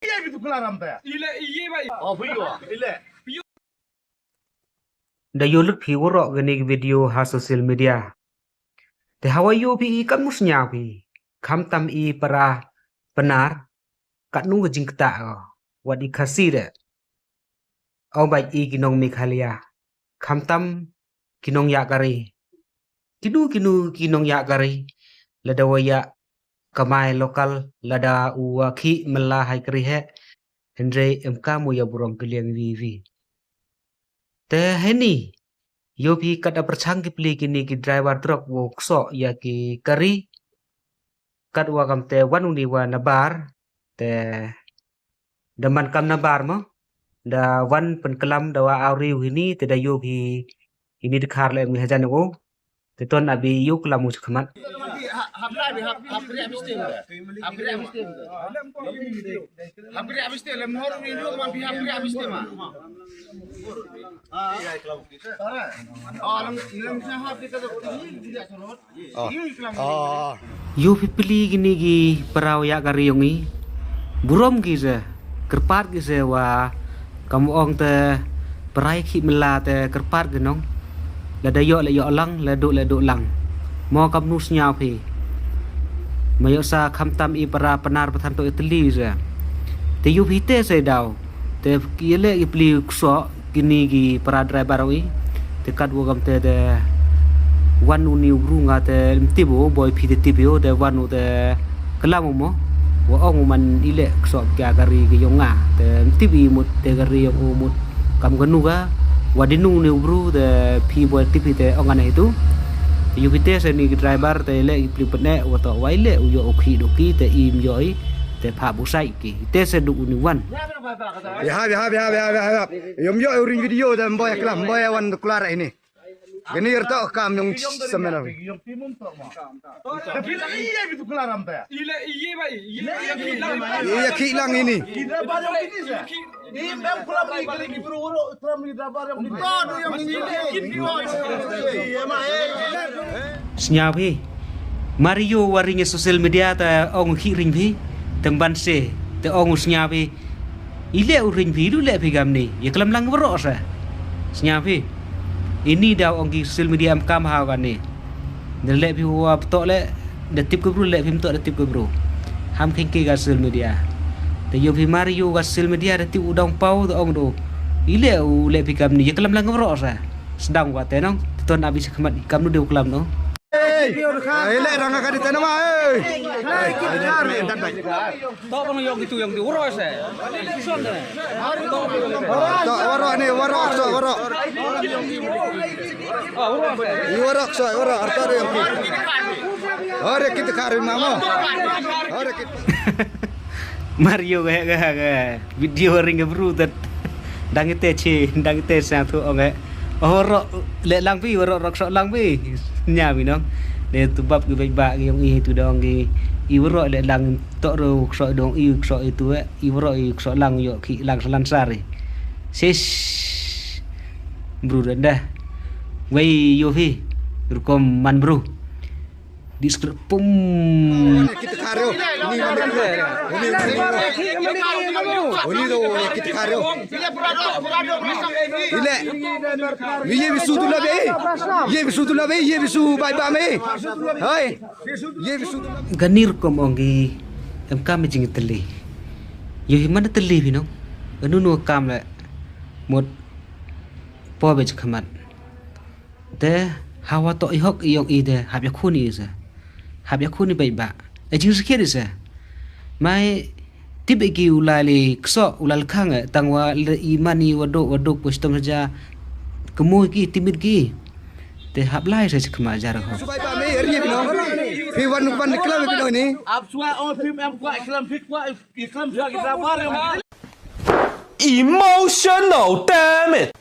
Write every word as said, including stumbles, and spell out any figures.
Ile, ile, bai. Da yoh lut phi waroh kani ki video ha social media. Te hawa yoh phi i kam nu sñiaw phi. Khamtam i para Pnar, katnu ka jingktah ko. Wat i Khasi de. Au bait i ki nong Meghalaya. Khamtam ki nong yah kari. Kinu kinu ki nong yah kari. Lada wa yah kamai local, lada u wa khih mela hai kari he. Hynrei em kam u ya burom ki liang wi wi. Te heini, yoh phi kat da pyrchang ki pli kini ki driver truck wow ksoh ya ki kari. Kat wa kam te wan uni wa nabar, te da man kam nabar mo, da wan pynklam da wa awri u hini, te da yoh phi ini dkhar le em hajan u. Te ton abi yoh klam u chakhmat. Yoh phi pli kini ki para u yah kari yong i. Burom ki se, kyrpad ki se wa, kam ong te, para i khih mela te kyrpad ki nong. Lada yoh le yoh lang, lada duh le duh lang. Mo kam nu sñiaw phi. Ma yoh sa khamtam i para Pnar pathan to i tylli se. Te yoh phi te se daw. Te ki le ki pli ksoh kini ki para driver i. Te kat wa kam te, te wan uni u bru nga te mtip u, boi phi te tip u, te wan u te klam u mo. Wa ong u man i le ksoh ka kari ki yong nga. Te mtip i mut te kari yong u mut. Kam kanu ka, wa dinu ni u bru, te phi boi tip i te ong ane itu. Te yoh phi te se ni ki driver, te le i pli pene, wa to wa i le u yoh u khih du ki, te im yoh i, te pha bu sai ki. Te se du uni wan. Yahap, yahap, yahap, yahap, yahap. Yom yoh u ring video da mboy klam, mboy wan klar ini. Gani rta kam yong samena. Iya ki lang ini. Sñiaw phi. Mario wa ring social media ta ong khih ring phi. Temban se. Te ong u sñiaw phi. I le u ring phi, du le phi kam ni. Ya klam lang waroh sa. Sñiaw phi. Ini daw ong ki social media em kam ha kani. Da le phi wa pto le, da tip ka bru le phi mto da tip ka bru. Ham kheng ki ka social media. Te yoh phi Mario ka social media da tip u dang pau da ong du. I le u le phi kam ni. Ya klam lang waroh sa. Sdang wa te nong. Te ton abi chakhmat kam nu de u klam no. Ei, ei, le rang ka di te nama, ei. Ei, ei, ei, ei. To bang yong itu yong di waroh se. To waroh ni, waroh, to waroh. Ah, waroh se. I waroh, so waroh, arta de yong ki. Ore kit kari mamo. Ore kit. Mario ka, ka, ka. Video ring ka bru tat. Dang ite chi, dang ite sa tu ong e. Waroh le lang phi, waroh rok sok lang phi. Nya mi nong. De tu bap ki bait ba ki yong i tu dong ki. I waroh le lang tok ro sok dong i sok itu e. I waroh i sok lang yoh ki lang salan sari. Sis. Bru dah. Wei yoh phi. Rukom man bru. Di skrep pum. Kita karo. Ini, ini, ini. Ini, ini, ini. Ini tu kita karo. Ile. Ye bisu tu la be. Ye bisu tu la be. Ye bisu bai ba me. Hai. Ye bisu tu la be. Ganir kom ong ki. Em kam jingtylli. Yoh hi man tylli phi nong. Anu nu kam le. Mut. Po be chakhmat. Te hawa toh i hok i yong i te hap yakhun i se. Hap yakhun i bait ba. E jingsakhiat i se. Mai tip i ki u lai li ksoh u lai li khang e tang wa le i man i wa duk wa duk wa shitom saja. Kemu ki timit ki. Te hap lai se chakhmat jar ho. Subai ba me er ni phi nong. Phi wan wan klam phi nong ni. Ap sua o phi em kwa klam phi kwa klam phi ki driver. Emotional damage.